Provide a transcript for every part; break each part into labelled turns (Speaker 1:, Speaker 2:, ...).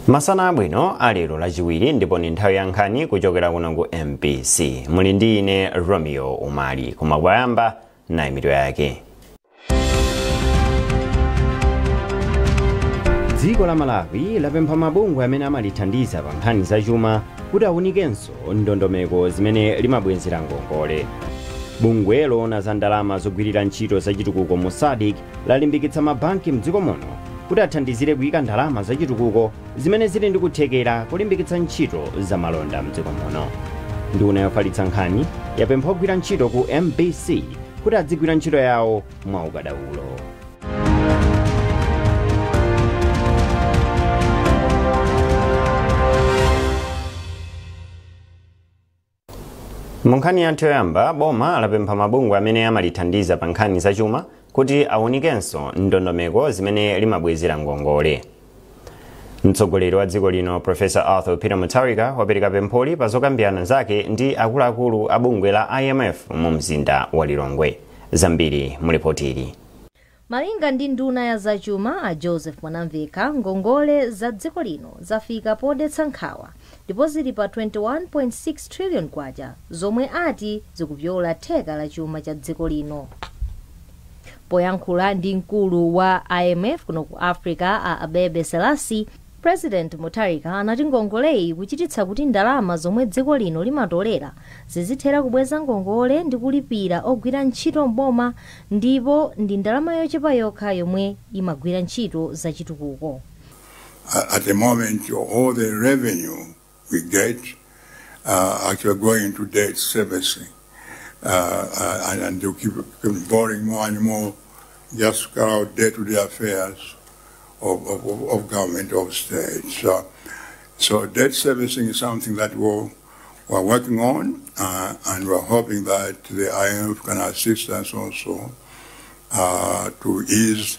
Speaker 1: Masana abwino alero Lachiwiri, ndipo ni nthawi ya nkhani kuchokera kuno ku MBC. Muli ndi ine Romeo Umali. Koma kuyamba nayi mitu yake. Dziko la Malawi lapempha mabungwe amene amalithandiza pa nkhani zachuma kuti awunikenso ndondomeko zimene limabwezera ngongole. Bungwe loona za ndalama zogwirira ntchito zachitukuko mu SADC lalimbikitsa mabanki mdziko muno kuti athandizire kuyika ndalama zachitukuko zimene zili ndi kuthekera kulimbikitsa ntchito za malonda mdziko muno. Nduna yofalitsa nkhani yapempha ogwira ntchito ku MBC kuti adzigwira ntchito yawo mwaukadaulo. Mu nkhani yathu yoyamba, boma lapempha mabungwe amene amalithandiza pa nkhani zachuma kuti awunikenso ndondomeko zimene limabwezera ngongole. Mtsogoleri wa dziko lino, Professor Arthur Peter Mutharika, wapereka pempholi pa zokambirana zake ndi akuluakulu a bungwe la IMF mu mzinda wa Lilongwe. Zambiri mulipotili.
Speaker 2: Malinga ndi nduna ya zachuma a Joseph Mwanamveka, ngongole za dziko lino zafika podetsa nkhawa ndipo zili pa 21.6 trillion kwacha, zomwe ati zikupyola theka la chuma cha dziko lino. Poyankhula ndi mkulu wa IMF kuno ku Africa a Abebe Selassie, President Mutharika anati ngongoleyi kuchititsa kuti ndalama zomwe dziko lino limatolera zizithera kubweza ngongole ndi kulipira ogwira ntchito mboma, ndipo ndi ndalama yochepa yokha yomwe imagwira ntchito zachitukuko.
Speaker 3: At the moment, all the revenue we get actually going into debt servicing, and they keep borrowing more and more just to carry out day-to-day affairs of government, of state. So debt servicing is something that we're working on, and we're hoping that the IMF can assist us also to ease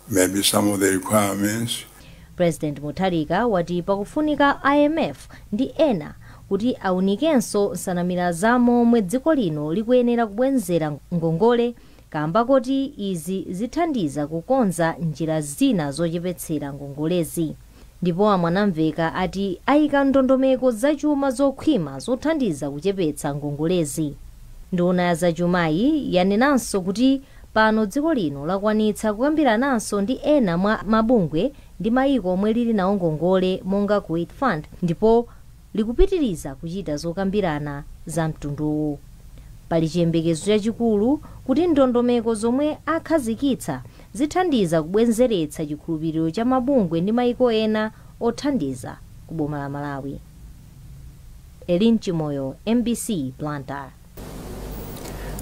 Speaker 3: maybe some of the requirements.
Speaker 2: President Mutharika wati pakufunika IMF ndi ena kuti aunikenso nsanamira za momwe dziko lino likuyenera kubwenzera ngongole, kamba kuti izi zithandiza kukonza njira zina zochepetsera ngongolezi. Ndipo a Mwanamveka ati ayika ndondomeko zachuma zokhwima zothandiza kuchepetsa ngongolezi. Nduna ya zachumayi yanenanso kuti pano dziko lino lakwanitsa kukambirananso ndi ena mwa mabungwe ndi mayiko omwe lili nawo ngongole monga Kuwait Fund, ndipo likupitiriza kuchita zokambirana za mtunduwu. Pali chiyembekezo chachikulu kuti ndondomeko zomwe akhazikitsa zithandiza kubwezeretsa chikhulupiriro cha mabungwe ndi mayiko ena othandiza ku boma la Malawi. Elin Chimoyo, MBC, Blantyre.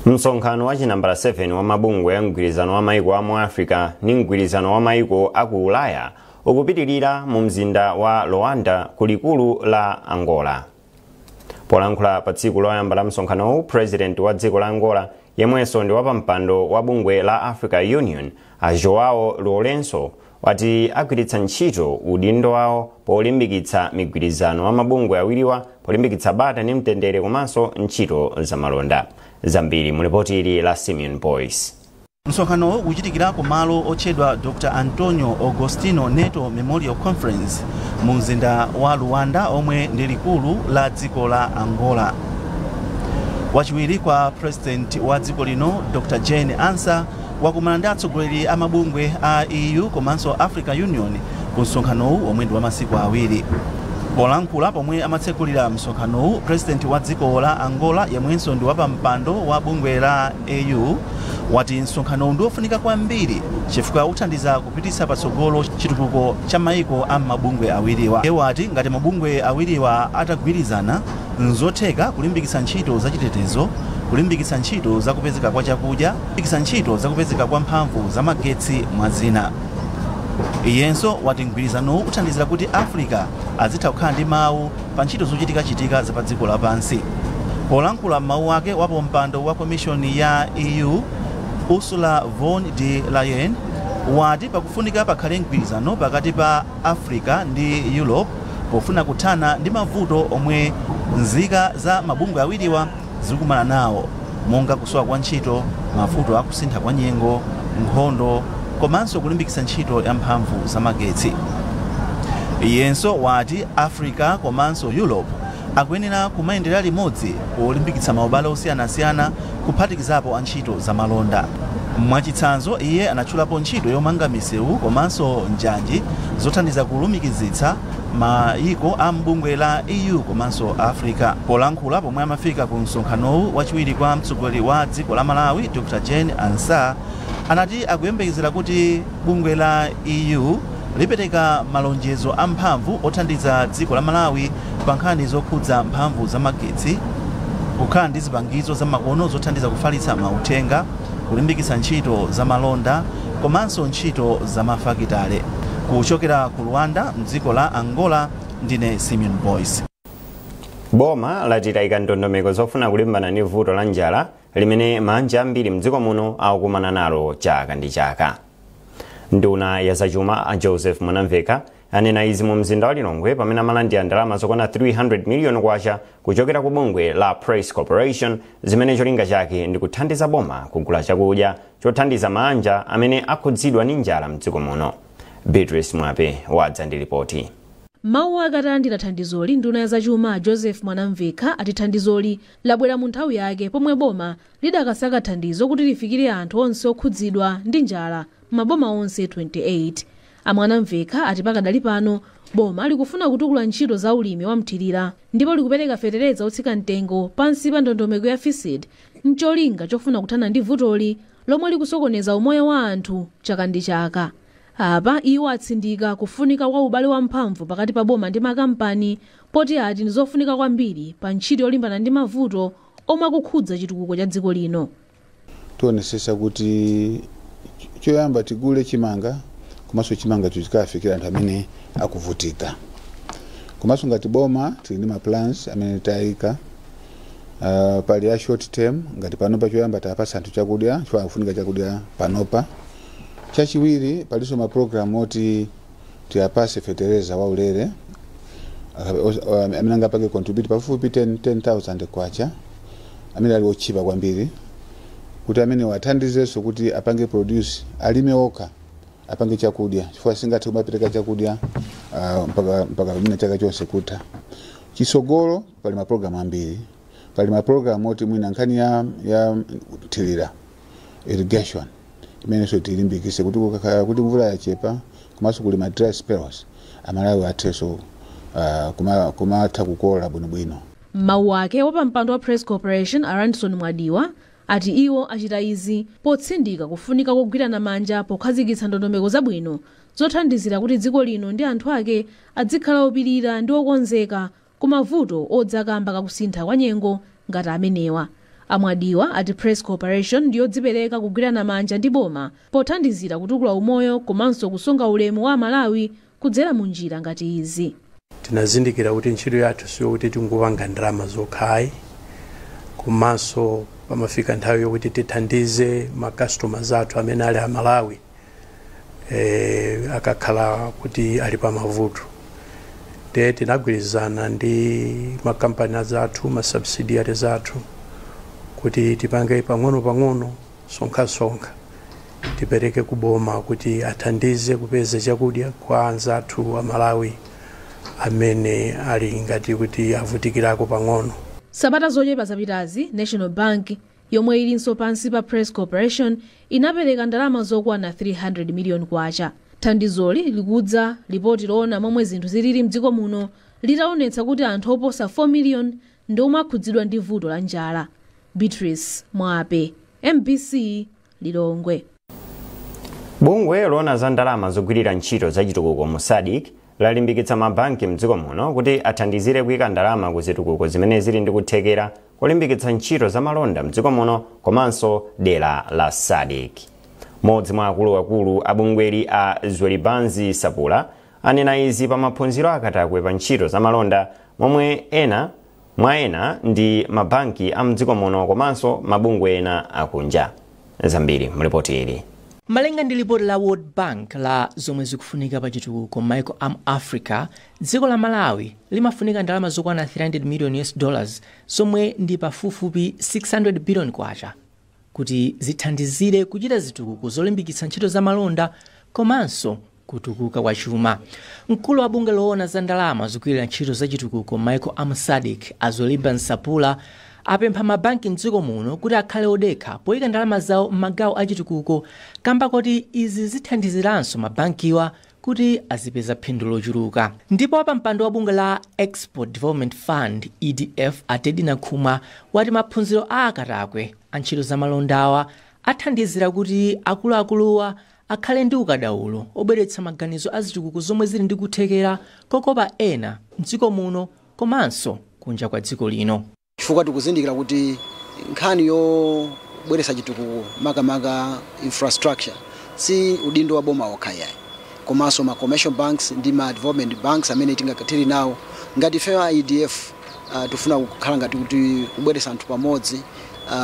Speaker 1: Msonkhano wa chinambala 7 wa mabungwe ya mgwirizano wa maiko a mu Africa ndi mgwirizano wa maiko a ku Ulaya ukupitirira mu mzinda wa Luanda ku likulu la Angola. Polankhula pa tsiku loyamba la msonkhanowu, president wa dziko la Angola yemwenso ndi wapampando wa bungwe la Africa Union a Joao Lourenço wati agwiritsa ntchito udindo wawo polimbikitsa migwirizano wa mabungwe awiriwa, polimbikitsa bata ndi mtendere komanso ntchito zamalonda. Zambiri mulipoti ili la Simeon Boyce.
Speaker 4: Msonkhanowu ukuchitikira ku malo otchedwa Dr. Antonio Augustino Neto Memorial Conference mu mzinda wa Luanda, omwe ndi likulu la dziko la Angola. Wachiwiri kwa president wa dziko lino Dr. Jane Ansah wakumana ndi atsogoleri a mabungwe a EU komanso Africa Union ku msonkhanowu omwe ndi wa masiku awiri. Polankhula pomwe amatsekulira msonkhanowu, president wa dziko la Angola yemwenso ndi wapampando wa bungwe la AU wati msonkhanowu ndi wofunika kwambiri chifukwa uthandiza kupititsa patsogolo chitukuko cha maiko a mabungwe awiriwa. Iye wati ngati mabungwe awiriwa atagwirizana, nzotheka kulimbikitsa ntchito zachitetezo, kulimbikitsa ntchito zakupezeka kwa chakudya, kulimbikitsa ntchito zakupezeka kwa mphamvu za magetsi mwa zina. Iyenso wati mgwirizanowu uthandizira kuti Africa azitha kukhala ndi mawu pa ntchito zochitikachitika za pa dziko lapansi. Polankhula mawu ake, wapampando wa komishoni ya EU Ursula von der Leyen wati pakufunika pakhale mgwirizano pakati pa Africa ndi Europe pofuna kuthana ndi mavuto omwe nzika za mabungwe awiriwa zikukumana nawo, monga kusowa kwa ntchito, mavuto akusintha kwa nyengo, nkhondo komanso kulimbikitsa ntchito ya mphamvu za magetsi. Iyenso wati Africa komanso Europe akuyenera kumayendera limodzi polimbikitsa maubale osiyanasiyana, kuphatikizapo antchito zamalonda. Mwachitsanzo, iye anatchulapo ntchito yomanga misewu komanso njanji zothandiza kulumikizitsa mayiko a mbungwe la EU komanso Africa. Polankhula pomwe amafika ku msonkhanowu, wachiwiri kwa mtsogoleri wa dziko la Malawi Dr Jane Ansah anati akuyembekezera kuti bungwe la EU lipereka malonjezo amphamvu othandiza dziko la Malawi pa nkhani zokhudza mphamvu zamagetsi, kukhala ndi zipangizo zamakono zothandiza kufalitsa mauthenga, kulimbikitsa ntchito zamalonda komanso ntchito zamafakitale. Kuchokera ku Luanda mdziko la Angola, ndine Simeon Boyce.
Speaker 1: Boma lati layika ndondomeko zofuna kulimbana ndi vuto la njala limene mabanja ambiri mdziko muno akukumana nalo chaka ndi chaka. Nduna ya zachuma a Joseph Mwanamveka anena izi mu mzinda wa Lilongwe pamene amalandira ndalama zokwana 300 miliyoni kwacha kuchokera ku bungwe la Press Corporation, zimene cholinga chake ndi kuthandiza boma kugula chakudya chothandiza mabanja amene akhudzidwa ndi njala mdziko muno. Beatrice Mwape wadza ndi ripoti.
Speaker 5: Mawu akalandira thandizoli, nduna ya zachuma Joseph Mwanamvekha ati thandizoli labwera mu nthawi yake pomwe boma lidakasaka thandizo kuti lifikire anthu onse okhudzidwa ndi njala m'maboma onse 28. Amwanamvekha ati pakadali pano boma likufuna kutukula ntchito za ulimi wa mthirira ndipo likupereka fetereza otsika mtengo pansi pa ndondomeko ya FISID, mcholinga chofuna kuthana ndi vutoli lomwe likusokoneza umoyo wa anthu chaka ndi chaka. Apa iwo atsindika kufunika kwa ubale wamphamvu pakati pa boma ndi makampani, poti ati ndi zofunika kwambiri pa ntchito yolimbana ndi mavuto omwe akukhudza chitukuko cha dziko lino.
Speaker 6: Tionesesa kuti choyamba tigule chimanga, komanso chimanga chikafikira anthu amene akuvutika. Komanso ngati boma tili ndi ma plans amene tayika. Pali ya short term, ngati panopa choyamba tapasa anthu chakudya chifukwa akufunika chakudya panopa. Chachiwiri, palinso ma program oti tiyapase fetereza waulere amene angapange contribute pafupi 10,000 kwacha, amene ali otchipa kwambiri, kuti amene wathandizenso kuti apange produce, alime okha, apange chakudya, chifukwa singathe kumapereka chakudya mpaka pamene chaka chonse kutha. Chisogolo pali mapulogalamu ambiri. Pali mapulogalamu oti mwina nkhani ya thirira, irrigation, imenenso tilimbikise kuti kukakhala kuti mvula yachepa komanso kuli ma dry spells, Amalawi athenso kumatha kukolola bwinobwino.
Speaker 5: Mawu ake, wapampando wa Press Corporation Aranson Mwadiwa ati iwo achita izi potsindika kufunika kogwirana manja pokhazikitsa ndondomeko zabwino zothandizira kuti dziko lino ndi anthu ake adzikhala opirira ndi okonzeka ku mavuto odza kamba kakusintha kwa nyengo ngati amenewa. Amwadiwa ati Press Corporation ndiyodzipereka kugwirana manja ndi boma pothandizira kutukula umoyo komanso kusunga ulemu wa Amalawi kudzera mu njira ngati izi.
Speaker 7: Tinazindikira kuti ntchito yathu siyokuti tingopanga ndalama zokhayi, komanso pamafika nthawi yokuti tithandize ma customers athu amene ali Amalawi akakhala kuti ali pamavuto. Nde tinagwirizana ndi makampani azathu, ma subsidiaries athu, kuti tipange pang'ono-pang'ono, sonkhasonkha, tipereke kuboma kuti athandize kupeza chakudya kwa anzathu Amalawi amene ali ngati kuti avutikirako pang'ono.
Speaker 5: Sabata zochepa zapitazi, National Bank, yomwe ilinso pansi pa Press Corporation, inapereka ndalama zokwana 300 miliyoni kwacha. Thandizoli likudza lipoti loona momwe zinthu zilili mdziko muno litaonetsa kuti anthu oposa 4 miliyoni ndi omwe akhudzidwa ndi vuto la njala. Beatrice Mwape, MBC, Lilongwe.
Speaker 1: Bungwe loona za ndalama zogwirira ntchito zachitukuko mu SADC lalimbikitsa mabanki mdziko muno kuti athandizire kuyika ndalama ku zitukuko zimene zili ndi kuthekera kulimbikitsa ntchito za malonda mdziko muno komanso dera la SADC. Modzi mwa akuluakulu a bungweli, a Zwelibanzi Sapula, anena izi pa maphunziro akatakwe pa ntchito za malonda, momwe ena mwa ena ndi mabanki a mdziko muno komanso mabungwe ena akunja. Zambiri mlipoti ili.
Speaker 8: Malinga ndi lipoti la World Bank la zomwe zikufunika pa chitukuko m'maiko amu Africa, dziko la Malawi limafunika ndalama zokwana 300 million US dollars, zomwe ndi pafupifupi 600 billion kwacha, kuti zithandizire kuchita zitukuko zolimbikitsa ntchito za malonda komanso Kutukuka kwa chuma. Mkulu wa bungwe loona za ndalama zogwirira ntchito za chitukuko Michael Amsadik Azolimba Nsapula apempha mabanki mdziko muno kuti akhale odekha poyika ndalama zawo m'magawo achitukuko, kamba kuti izi zithandiziranso mabankiwa kuti azipeza phindu lochuluka. Ndipo wapampando wa bungwe la Export Development Fund EDF Atedina Khuma wati maphunziro a akatakwe a ntchito za malondawa athandizira kuti akuluakuluwa akhale ndi ukadaulo obweretsa maganizo a zitukuko zomwe zili ndi kuthekera kokopa ena mdziko muno komanso kunja kwa dziko lino.
Speaker 9: Chifukwa tikuzindikira kuti nkhani yobweretsa chitukuko, makamaka infrastructure, si udindo wa boma okha yayi, komanso ma commercial banks ndi ma development banks amene tingatili nawo. Ngati ife a EDF tifuna kukhala ngati kuti kubweretsa anthu pamodzi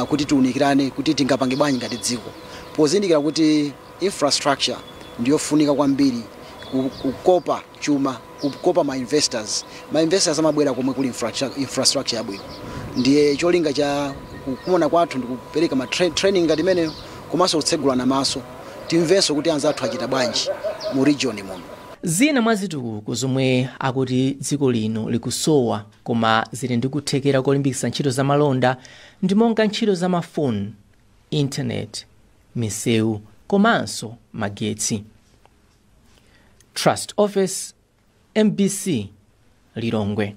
Speaker 9: kuti tiunikirane kuti tingapange bwanji ngati dziko, pozindikira kuti infrastructure ndiyofunika kwambiri kukopa chuma, kukopa ma investors. Ma investors amabwera komwe kuli infrastructure yabwino. Ndiye cholinga cha kukumana kwathu ndikupereka ma training ngati imeneyo, komanso kutsegulana maso, timvenso kuti anzathu achita bwanji mu region muno.
Speaker 8: Zina mwa zitukuko zomwe akuti dziko lino likusowa koma zili ndi kuthekera kolimbikitsa ntchito za malonda ndi monga ntchito za mafoni, internet, misewu komanso magetsi. Trust Office, MBC, Lilongwe.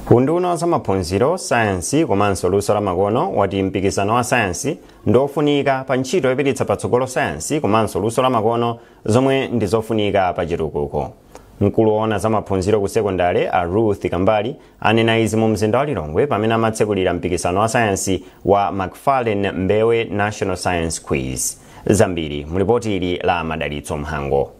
Speaker 1: Unduna wa zamaphunziro, sayansi komanso luso lamakono wati mpikisano wa sayansi ndofunika pa ntchito yopititsa patsogolo sayansi komanso luso lamakono zomwe ndi zofunika pa chitukuko. Mkulu woona za maphunziro ku sekondale a Ruth Kambali anena izi mu mzinda wa Lilongwe pamene amatsekulira mpikisano wa sayansi wa Macfarlane Mbewe National Science Quiz. Zambiri mulipoti ili la Madalitso Mhango.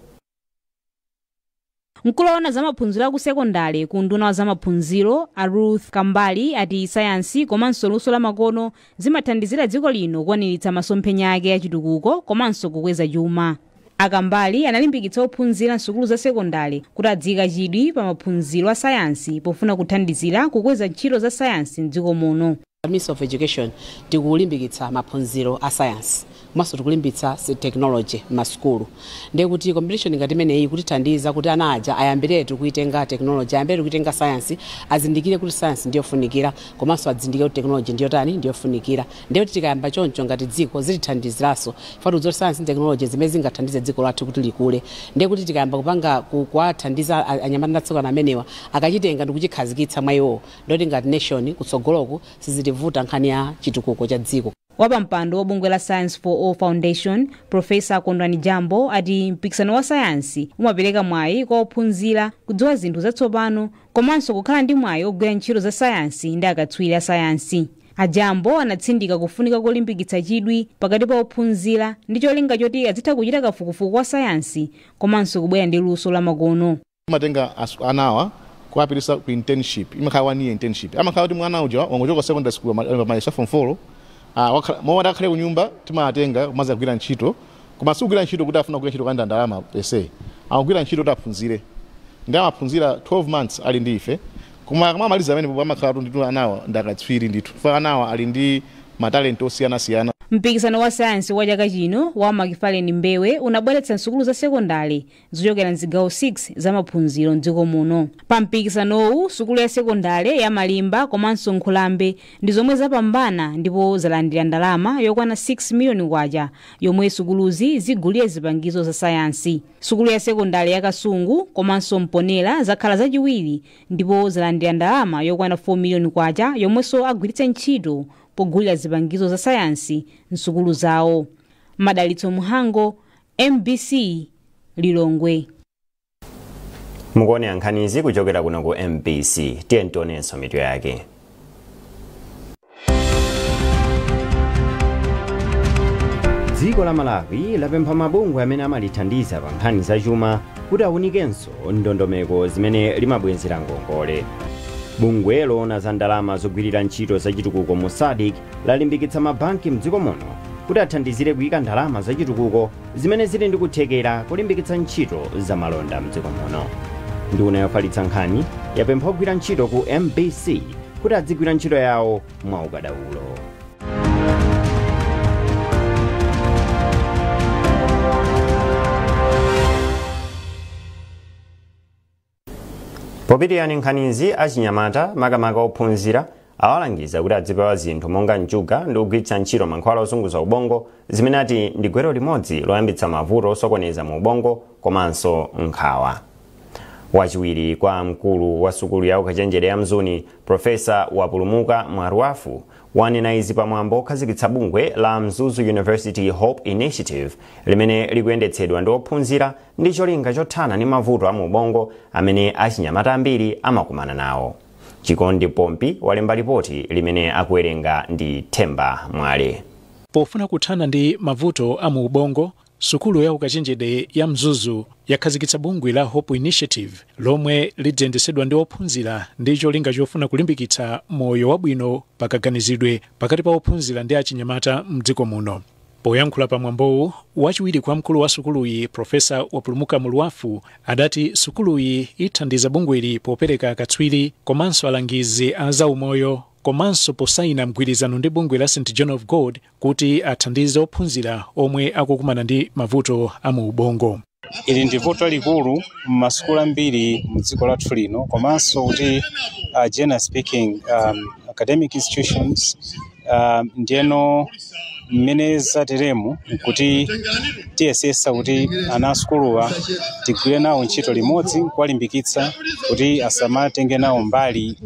Speaker 10: Mkulu woona za maphunziro aku sekondale ku nduna wa zamaphunziro a Ruth Kambali ati sayansi komanso luso lamakono zimathandizira dziko lino kukwaniritsa masomphenya ake achitukuko komanso kukweza chuma. Akambali analimbikitsa ophunzira msukulu za sekondale kuti adziyika chidwi pa maphunziro a sayansi pofuna kuthandizira kukweza ntchito za sayansi mdziko muno.
Speaker 11: Ministry of Education tikulimbikitsa maphunziro a science komanso tikulimbikitsa technology m'masukulu. Ndiye kuti competition ngati imeneyi kutithandiza kuti ana aja ayambiretu kuitenga technology, ayambiretu kuitenga science, azindikire kuti science ndiyofunikira komanso azindikire kuti technology ndiyotani, ndiyofunikira. Ndiye kuti tikayamba choncho ngati dziko zitithandiziranso fatu zoti science and technology zimene zingathandize dziko lathu kuti likule. Ndiye kuti tikayamba kupanga kuwathandiza anyamata ndi atsikana amenewa, akachitenga ndikuchikhazikitsa mwa iwowo, ndoti ngati nation kutsogoloku sizitivuta nkhani ya chitukuko cha dziko.
Speaker 10: Wapampando wa bungwe la Science for All Foundation Profesa Kondwani Jambo ati mpikisano wa sayansi umapereka mwayi kwa ophunzira kudziwa zinthu zatsopano komanso kukhala ndi mwayi ogwira ntchito za sayansi ndi akatswiri a sayansi. Ajambo anatsindika kufunika kolimbikitsa chidwi pakati pa ophunzira ndi cholinga choti azitha kuchita kafukufuku wa sayansi komanso kubwera ndi luso lamakono.
Speaker 12: Matenga anawa kuwapitisa ku internship, imakhala 1 year internship. Amakhala kuti mwana uja wangochoka secondary school, mayeso form 4, mowati akhale ku nyumba, timatenga kumaza kugwira ntchito. Koma sikugwira ntchito kuti afuna kugwira ntchito kanda ndalama pese, akugwira ntchito kuti aphunzire. Ndi amaphunzira 12 months ali ndi ife, koma akamamaliza amene amakhala kuti anawa ndi akatswiri ndithu, fa anawa ali ndi matalenti osiyanasiyana.
Speaker 10: Mpikisano wa sayansi wa chaka chino wa Macfarlane Mbewe unabweretsa nsukulu za sekondale zochokera mzigawo 6 za maphunziro mdziko muno. Pa mpikisanowu sukulu ya sekondale ya Malimba komanso Nkhulambe ndi zomwe zapambana ndipo zalandira ndalama yokwana 6 miliyoni kwacha yomwe sukuluzi zigulire zipangizo za sayansi. Sukulu ya sekondale ya Kasungu komanso Mponela zakhala zachiwiri ndipo zalandira ndalama yokwana 4 miliyoni kwacha yomwenso agwiritse ntchito pogulira zipangizo za sayansi msukulu zawo. Madalitso Muhango, MBC, Lilongwe.
Speaker 1: Mukuonera nkhanizi kuchokera kuno ku MBC. Tiye tionenso mitu yake. Dziko la Malawi lapempha mabungwe amene amalithandiza pa nkhani zachuma kuti awunikenso ndondomeko zimene limabwezera ngongole. Bungwe loona za ndalama zogwirira ntchito zachitukuko mu SADC lalimbikitsa mabanki mdziko muno kuti athandizire kuyika ndalama zachitukuko zimene zili ndi kuthekera kulimbikitsa ntchito za malonda mdziko muno. Nduna yofalitsa nkhani yapempha ogwira ntchito ku MBC kuti adzigwira ntchito yawo mwaukadaulo. Popitirani nkhanizi, achinyamata makamaka ophunzira awalangiza kuti adzipewa zinthu monga njuga ndi kugwiritsa ntchito mankhwala ozunguza ubongo, zimene ati ndi gwero limodzi loyambitsa mavuto osokoneza mu ubongo komanso nkhawa. Wachiwiri kwa mkulu wa sukulu ya ukachenjede ya Mzuni, Profesa Wapulumuka Mwaruafu, wanena izi pamwambo okhazikitsa bungwe la Mzuzu University Hope Initiative limene likuyendetsedwa ndi ophunzira ndi cholinga chothana ndi mavuto a mu ubongo amene achinyamata ambiri amakumana nawo. Chikondi Pompi walemba ripoti limene akuwerenga ndi Themba Mwale.
Speaker 13: Pofuna kuthana ndi mavuto a mu ubongo, sukulu ya ukachenjede ya Mzuzu yakhazikitsa bungwe la Hope Initiative lomwe lidzayendetsedwa ndi ophunzira ndi cholinga chofuna kulimbikitsa moyo wabwino pakaganizidwe pakati pa ophunzira ndi achinyamata mdziko muno. Poyankhula pamwambowu, wachiwiri kwa mkulu wa sukuluyi, Profesa Wapulumuka Mulwafu, adati sukuluyi ithandiza bungweli popereka akatswiri komanso alangizi a zaumoyo, komanso posayina mgwirizano ndi bungwe la St John of God kuti athandize ophunzira omwe akukumana ndi mavuto a mu ubongo.
Speaker 14: Ili ndi vuto likulu m'masukulu ambiri mdziko lathu lino, komanso kuti generally speaking academic institutions. Ndiyeno mmene zateremu nkuti tiyesesa kuti ana asukuluwa tigwire nawo ntchito limodzi kuwalimbikitsa kuti asamatenge nawo mbali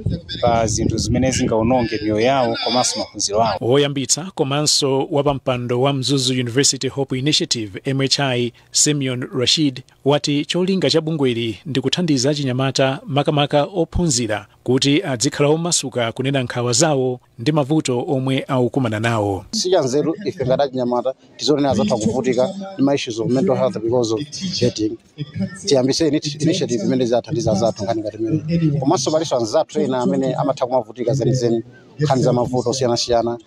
Speaker 14: pa zinthu zimene zingaononge miyoyo yawo komanso maphunziro awo.
Speaker 13: Woyambitsa komanso wapampando wa Mzuzu University Hope Initiative, MHI, Simeon Rashid, wati cholinga cha bungweli ndi kuthandiza achinyamata makamaka ophunzira kuti adzikhala omasuka kunena nkhawa zawo ndi mavuto omwe akukumana nawo.
Speaker 15: Sichanzeru ife ngati achinyamata tizonena zatha kuvutika ndi ma issues of mental health because of betting. Tiyambise initiative imene zathandiza azathu nkhani ngati imene, komanso palinso anzathu ena amene amatha kumavutika zenizeni nkhani za mavuto osiyanasiyana.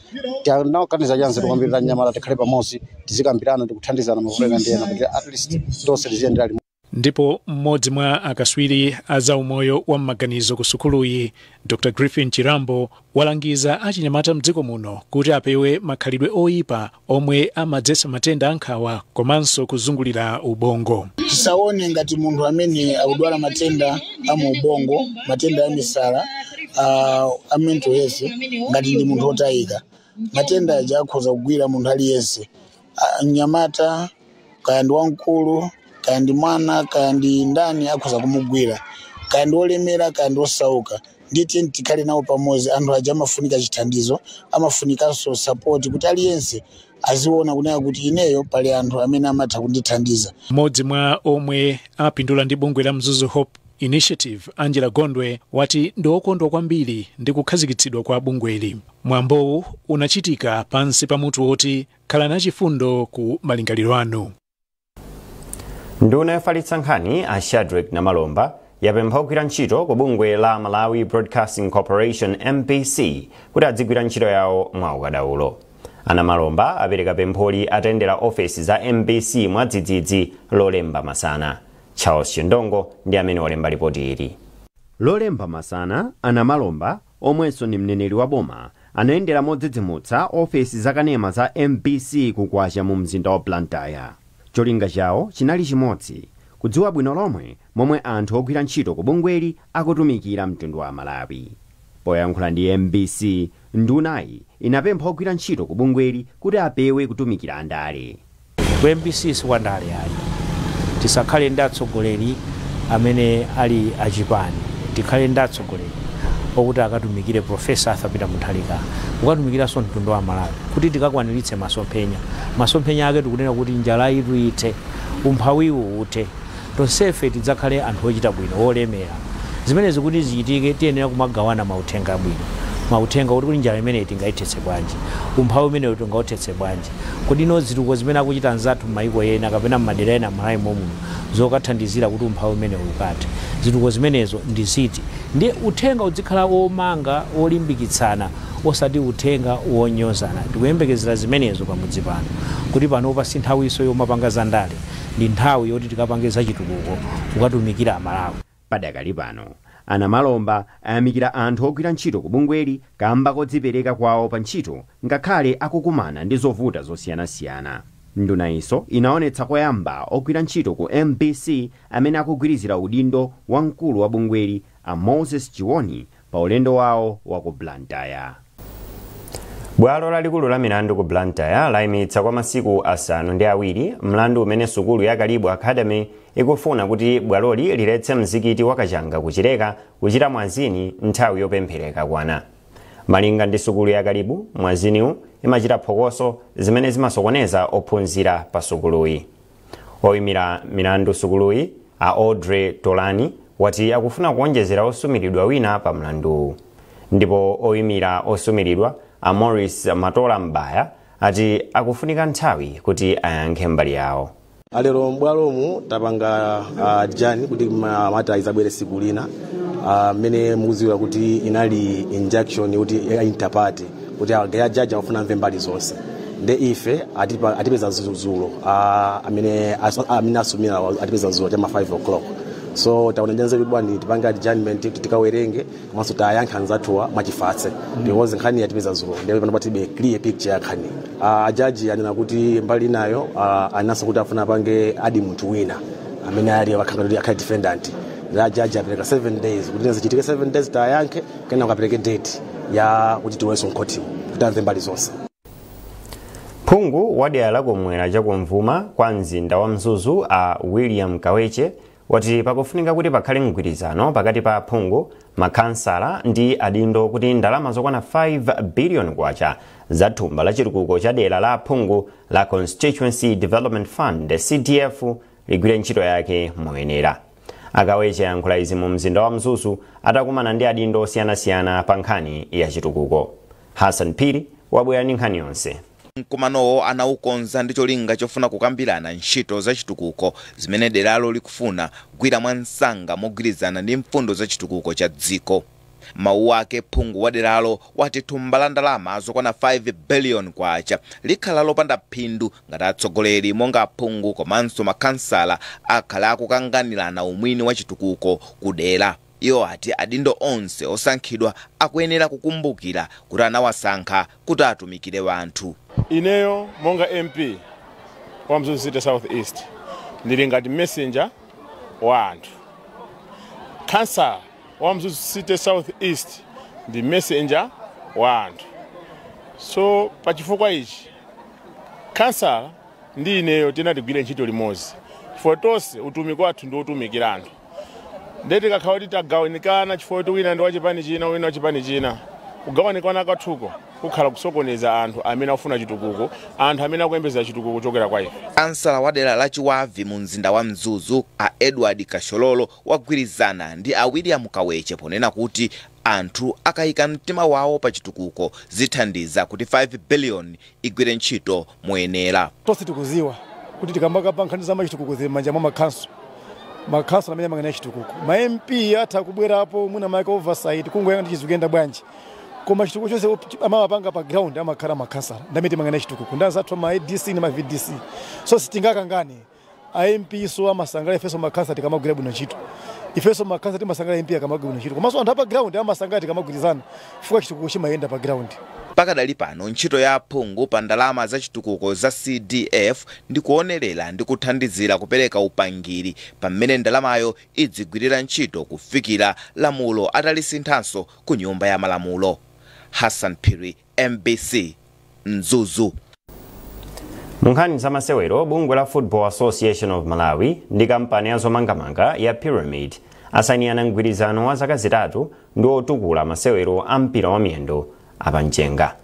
Speaker 15: Tinaganiza chanzeru kwambiri achinyamata tikhale pamodzi, tizikambirana ndi kuthandizana mavuto ena ndi ena kuti at least tonse tiziyendera limodzi.
Speaker 13: Ndipo mmodzi mwa akaswiri a zaumoyo wa m'maganizo ku sukuluyi, Dr Griffin Chirambo, walangiza achinyamata mdziko muno kuti apewe makhalidwe oyipa omwe amadzetsa matenda ankhawa komanso kuzungulira ubongo.
Speaker 16: Tisaone ngati munthu amene akudwala matenda a mu ubongo, matenda a misala, a mental health, ngati ndi munthu otayika. Matenda aja akhoza kugwira munthu aliyense, mnyamata kaya ndi wamkulu, kaya ndi mwana, kaya ndi ndani, akhoza kumugwira, kaya ndi olemera, kaya ndi osauka. Ndiye tikhale nawo pamodzi. Anthu aja amafunika chithandizo, amafunikanso support kuti aliyense aziona kunena kuti ineyo pali anthu amene amatha kundithandiza.
Speaker 13: Mmodzi mwa omwe apindula ndi bungwe la Mzuzu Hope Initiative, Angela Gondwe, wati ndi okondwa kwambiri ndi kukhazikitsidwa kwa bungweli. Mwambowu unachitika pansi pa mutu woti "Khalani achifundo ku malingaliro anu".
Speaker 1: Nduna yofalitsa nkhani a Shadrack Namalomba yapempha ogwira ntchito ku bungwe la Malawi Broadcasting Corporation, MBC, kuti adzigwira ntchito yawo mwaukadaulo. Anamalomba apereka pempholi atayendera ofesi za MBC mwadzidzidzi Lolemba masana. Charles Chindongo ndi amene walemba ripoti ili. Lolemba masana, Anamalomba, omwenso ndi mneneri wa boma, anayendera modzidzimutsa ofesi zakanema za MBC kukwacha mu mzinda wa Blantyre. Cholinga chawo chinali chimodzi, kudziwa bwino lomwe momwe anthu ogwira ntchito ku bungweli akutumikira mtundu wa Malawi. Poyankhula ndi MBC, ndunayi inapempha ogwira ntchito ku bungweli kuti apewe kutumikira andale.
Speaker 17: Ku MBC sikwandale ayi. Tisakhale ndi atsogoleri amene ali achipani. Tikhale ndi atsogoleri okuti akatumikire Profesa Arthur Peter Mutharika, kukatumikiranso mtundu wa Malawi kuti tikakwaniritse masomphenya. Masomphenya ake tikunena kuti njala itu ithe, umphawiwu uthe, tonsefe tidzakhale anthu ochita bwino, olemera. Zimenezi kuti zichitike, tiyenera kumagawana mauthenga abwino, mauthenga kuti njala imeneyi tingayithetse bwanji, umphawi umenewu tingauthetse bwanji, kodi ino zitukuko zimene akuchita anzathu m'mayiko ena kapena m'madera ena m'Malawi momuno zokathandizira kuti umphawi umenewu ukathe, zitukuko zimenezo ndi ziti? Ndiye uthenga uzikhala omanga, olimbikitsana, osati uthenga wonyozana. Tikuyembekezera zimenezo pamudzi pano, kuti panopa si nthawinso yomapanga zandale, ndi nthawi yoti tikapange zachitukuko kukatumikira Amalawi.
Speaker 1: Padakali pano, Anamalomba ayamikira anthu ogwira ntchito ku bungweli kamba kodzipereka kwawo pa ntchito ngakhale akukumana ndi zovuta zosiyanasiyana. Ndunayinso inaonetsa koyamba ogwira ntchito ku MBC amene akugwirizira udindo wa mkulu wa bungweli a Moses Chiwoni pa ulendo wawo wa ku Blantyre. Bwalo lalikulu la milandu ku Blantyre layimitsa kwa masiku 7 mlandu umene sukulu ya Kalibu Academy ikufuna kuti bwaloli liletse mzikiti wa Kachanga kuchileka kuchita mwazini nthawi yopemphereka kwana. Malinga ndi sukulu ya Kalibu, mwaziniwu imachita phokoso zimene zimasokoneza ophunzira pa sukuluyi. Oyimira milandu sukuluyi a Audrey Tolani wati akufuna kuonjezera osumiridwa wina pa mlanduwu, ndipo oyimira osumiridwa a Morris Matola Mbaya ati akufunika nthawi kuti ayankhe mbali yawo.
Speaker 18: Alero mbwalomu tapanga jani kuti mata izabwere siku lina, mmene mukudziwira kuti inali injunction kuti interparty kuti jaji akufuna amve mbali zonse, nde ife atipeza zulo, amene asumira atipeza zulo chama 5 o'clock. So taona njanze bwani tipange adjournment kuti tikawerenge komanso tayankha anzathuwa mwachifatse, because nkhani yatipeza zulo ndipo pano patibe clear picture ya nkhani. Ajaji anena kuti mbali nayo anaso kuti afuna apange adi munthu wina amene ali akhale defendant. La jaji apereka 7 days kuti zichitike 7 days tayankhe kena akapereke date ya kuti tiwenso mkhoti kuti amve mbali zonse.
Speaker 1: Phungu wa dera la kumwera chakumvuma kwa mzinda wa Mzuzu a William Kaweche wati pakufunika kuti pakhale mgwirizano pakati pa phungu, makhansala ndi adindo kuti ndalama zokwana 5 billion kwacha za thumba la chitukuko cha dera la phungu la Constituency Development Fund CDF ligwire ntchito yake moyenera. Akaweche yankhula izi mu mzinda wa Mzuzu atakumana ndi adindo osiyanasiyana pa nkhani ya chitukuko. Hassan Piri wabwera ndi nkhani yonse.
Speaker 19: Mkumanowo anaukonza ndi cholinga chofuna kukambirana ntchito za chitukuko zimene deralo likufuna kugwira mwansanga mogwirizana ndi mfundo za chitukuko cha dziko. Mawu ake phungu wa deralo wati thumba la ndalama zokwana 5 billion kwacha likhala lopanda phindu ngati atsogoleri monga aphungu komanso makhansala akhala akukanganirana umwini wa chitukuko kudera. Iwo ati adindo onse osankhidwa akuyenera kukumbukira kuti anawasankha kuti atumikire wanthu.
Speaker 20: Ineyo monga MP wa Mzuzu City South East ndili ngati messenger wa anthu. Kansala wa Mzuzu City South East ndi messenger wa anthu. So pachifukwa ichi kansala ndi ineyo tinatigwire ntchito limodzi, chifukwa tonse utumiki wathu ndi otumikira anthu. Ndeti kakhala kuti tagawanikana chifukwa kuti wina ndi wachipani china wina wachipani china, kugawanikana kwathuko kukhala kusokoneza anthu amene akufuna chitukuko, anthu amene akuyembekeza chitukuko kuchokera kwa ife.
Speaker 19: Kansala wa dera la Chiwavi mu mzinda wa Mzuzu a Edward Kashololo wagwirizana ndi a William Kaweche ponena kuti anthu akayika mtima wawo pa chitukuko zithandiza kuti 5 billion igwire ntchito moyenera.
Speaker 21: Tonse tikuziwa kuti tikambakapa nkhani za machitukuko zili m'manja mwa makhanso, makhanso amene amang'anira chitukuko. Ma MP atha kubwerapo mwina maka oversight kungoyang'ana ndi chizikuyenda bwanji, koma chitukuko chonse amawapanga pa ground amakhala makhansala ndi amene timang'anira chitukuko ndi anzathu ma ADC ndi ma VDC. So sitingakangane, a MP so amasangala ifenso makhansala tikamagwira bwino ntchito, ifenso makhansala timasangala MP akamagwira bwino ntchito, komanso anthu apa ground amasangala tikamagwirizana chifukwa chitukuko chimayenda pa ground.
Speaker 19: Pakadali pano ntchito ya aphungu pa ndalama za chitukuko za CDF ndi kuonerera ndi kuthandizira kupereka upangiri pamene ndalamayo idzigwirira ntchito kufikira lamulo atalisinthanso ku nyumba ya malamulo. Hassan Piri, MBC, Mzuzu.
Speaker 1: Munkhani za masewero, bungwe la Football Association of Malawi ndi kampani ya zomangamanga ya Pyramid asayinirana mgwirizano wa zaka 3 ndi otukula masewero a mpira wa miyendo apamchenga.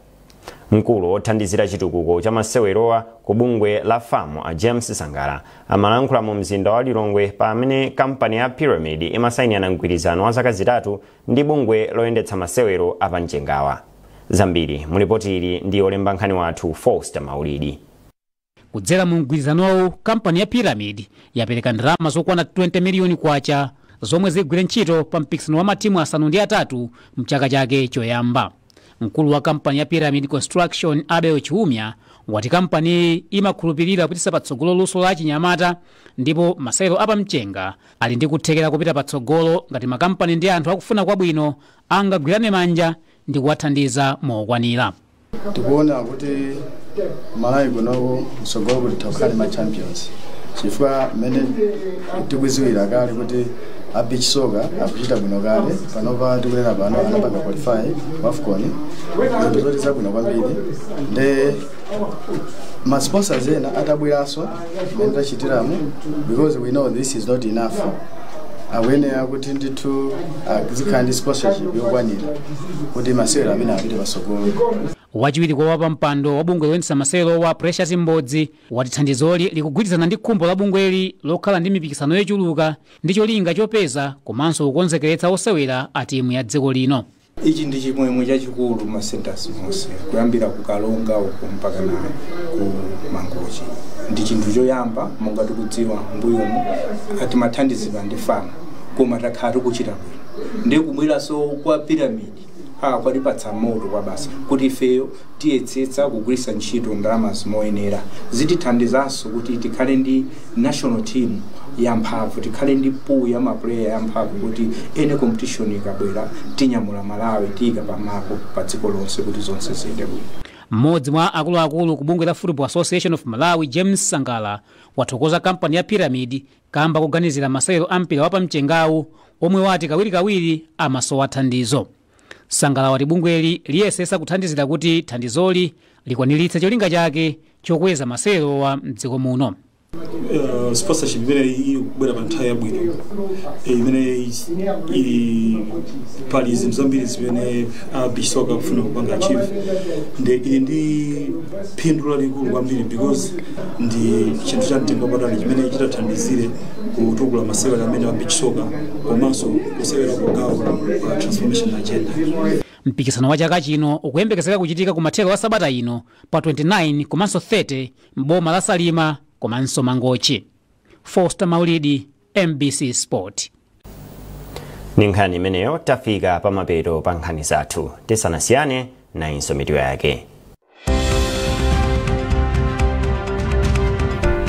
Speaker 1: Mkulu othandizira chitukuko cha masewerowa ku bungwe la FAM a James Sangala amalankhula mu mzinda wa Lilongwe pamene kampani ya Pyramid imasayinirana mgwirizano wa zaka 3 ndi bungwe loyendetsa masewero apamchengawa. Zambiri mulipoti ili ndi olemba nkhani wathu Foster Maulidi.
Speaker 22: Kudzera mu mgwirizanowu, kampani ya Pyramid yapereka ndalama zokwana 20 miliyoni kwacha zomwe zigwire ntchito pa mpikisano wa matimu 8 mchaka chake choyamba. Mkulu wa kampani ya Pyramid Construction Abel Chiumya wati kampani imakhulupirira kupititsa patsogolo luso la chinyamata ndipo masewero apamchenga ali ndi kuthekera kupita patsogolo ngati makampani ndi anthu akufuna kwabwino angagwirane manja ndi kuwathandiza mokwanira.
Speaker 2: Tikuona kuti Malawi kunoko msogolo kuti tikhale ma champions, chifukwa mmene tikuziwira kale kuti a beach soccer akuchita bwino kale. Panopa tikunena pano anapanga qualify AFCON, zinthu zoti zabwino kwambiri. Nde ma sponsors ena atabweranso mmene tachitiramu, because we know this is not enough, akuyenera kuti ndithu azikhala ndi sponsorship yokwanira kuti masewero amene apite patsogolo.
Speaker 22: Wachiwiri kwa wapampando wa bungwe loyendetsa masewero wa Precious Mbodzi wati thandizoli likugwirizana ndi khumbo la bungweli lokhala ndi mipikisano yochuluka ndi cholinga chopeza komanso kukonzekeretsa osewera a timu ya dziko lino.
Speaker 3: Ichi ndi chimwemwe chachikulu ma centers monse, kuyambira ku Kalonga uko mpaka na ku Mangochi. Ndi chinthu choyamba. Monga tikudziwa, mbuyomu timathandizidwa ndi FAM, koma takhala tikuchita bwino ndi kubweranso kwa Pyramid kwatipatsa moto kwa basa kuti ifeyo tiyetsetsa kugwiritsa ntchito ndalama moyenera. Zitithandizanso kuti tikhale ndi national team yamphamvu, tikhale ndi pool ya ma player yamphamvu, kuti any competition ikabwera tinyamula Malawi, tiyika pamapo pa dziko lonse kuti zonse ziyende bwino.
Speaker 22: Mmodzi mwa akuluakulu ku bungwe la Football Association of Malawi, James Sangala, wathokoza kampani ya Pyramid kamba kuganizira masewero a mpira wapamchengawu omwe wati kawirikawiri amasowa thandizo. Sangala wati bungweli liyesesa kuthandizira kuti thandizoli likwaniritse cholinga chake chokweza masewerowa mdziko muno.
Speaker 23: Sponsorship imene ikubwera pa nthawi yabwino, imene ili pali zinthu zambiri zimene a beach soccer akufuna kupanga achieve, ndi ili ndi phindu lalikulu kwambiri because ndi chinthu cha mtengo wapatali chimene chitathandizire kutukula masewera amene a beach soccer komanso kusewera kugawo pa transformation agenda.
Speaker 22: Mpikisano wa chaka chino ukuyembekezeka kuchitika kumathero wa sabata ino pa 29 komanso 30 m'boma la Salima komanso Mangochi. Foster Maulidi, MBC Sport.
Speaker 1: Ndi nkhani imeneyo tafika pamapeto pa nkhani zathu. Tisanasiyane, nayinso mitu yake.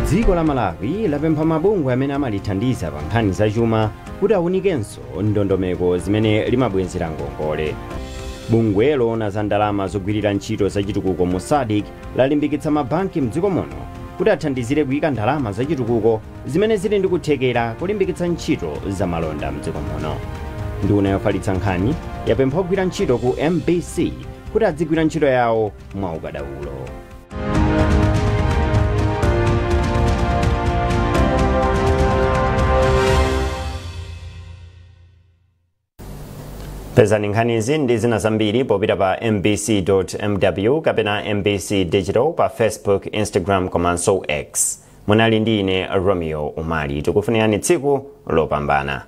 Speaker 1: Dziko la Malawi lapempha mabungwe amene amalithandiza pa nkhani zachuma kuti awunikenso ndondomeko zimene limabwezera ngongole. Bungwe loona za ndalama zogwirira ntchito zachitukuko mu SADC lalimbikitsa mabanki mdziko muno kuti athandizire kuyika ndalama zachitukuko zimene zili ndi kuthekera kulimbikitsa ntchito zamalonda mdziko muno. Nduna yofalitsa nkhani yapempha ogwira ntchito ku MBC kuti adzigwira ntchito yawo mwaukadaulo. Pezani nkhanizi ndi zina zambiri popita pa mbc.mw kapena MBC Digital pa Facebook, Instagram komanso X. Munali ndi ine, Romeo Umali. Tikufunirani tsiku lopambana.